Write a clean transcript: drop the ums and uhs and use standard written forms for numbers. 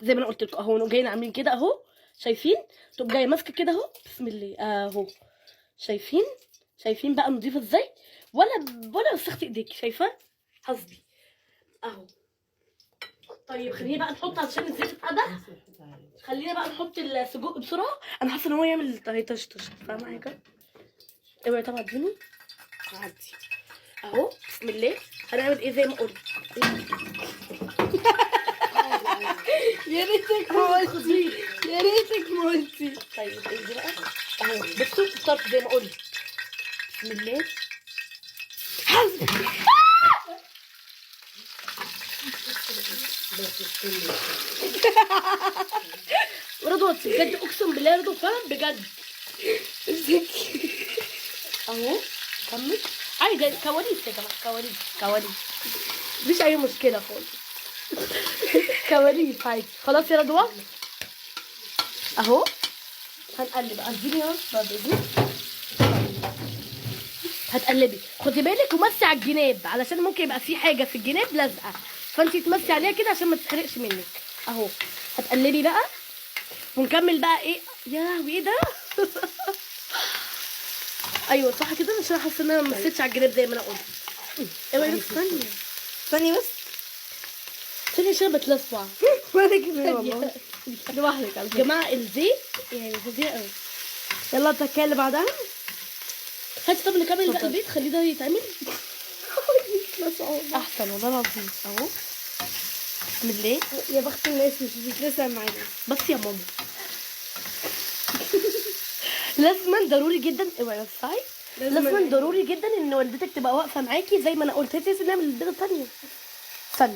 زي ما انا قلت لكم اهو، نقوم جايين عاملين كده اهو، شايفين؟ تقوم جاية ماسكه كده اهو، بسم الله اهو، شايفين؟ شايفين بقى نضيفه ازاي؟ ولا وسختي ايديك، شايفه؟ حسبي اهو. طيب خلينا بقى نحط عشان الزيت اتقدح، خلينا بقى نحط السجق بسرعة. انا حاسه ان هو يعمل هيطشطش، فاهمه حاجة؟ اوعي طبعا اديني عدي اهو، بسم الله. هنعمل ايه زي ما قلت؟ يا ريتك ما قلتي، يا ريتك ما قلتي. طيب ايه دي بقى؟ اهو بصوا الطرف زي ما قلت، بسم الله. حسبي. رضوى بجد، اقسم بالله رضوى فعلا بجد. اهو كمل عادي، كواليس يا جماعة، كواليس كواليس، مفيش اي مشكلة خالص. كواليس عادي. خلاص يا رضوى اهو هنقلب. اديني يا بعد اذنك. هتقلبي، خدي بالك ومسي على الجناب علشان ممكن يبقى في حاجة في الجناب لازقه، فانتي تمسي عليها كده عشان ما تتحرقش منك اهو. هتقلبي بقى ونكمل بقى ايه. يا لهوي ايه ده؟ ايوه صح كده، عشان حاسه ان انا ما مسيتش على الجناب زي ما انا قلت. اوعي بس، استني استني بس، استني عشان بتلسع. وانا كمان والله لوحدك على فكرة. جماعة الزيت يعني فظيع قوي. يلا التكه اللي بعدها. هاتي طب نكمل بقى البيت، خليه ده يتعمل احسن والله العظيم اهو. بسم الله. يا بخت الناس مش بتتلسع معانا. بس يا ماما لازما ضروري جدا، اوعي وسعي، لازما ضروري جدا ان والدتك تبقى واقفة معاكي زي ما انا قلت. هاتي نعمل البيضة الثانية. استني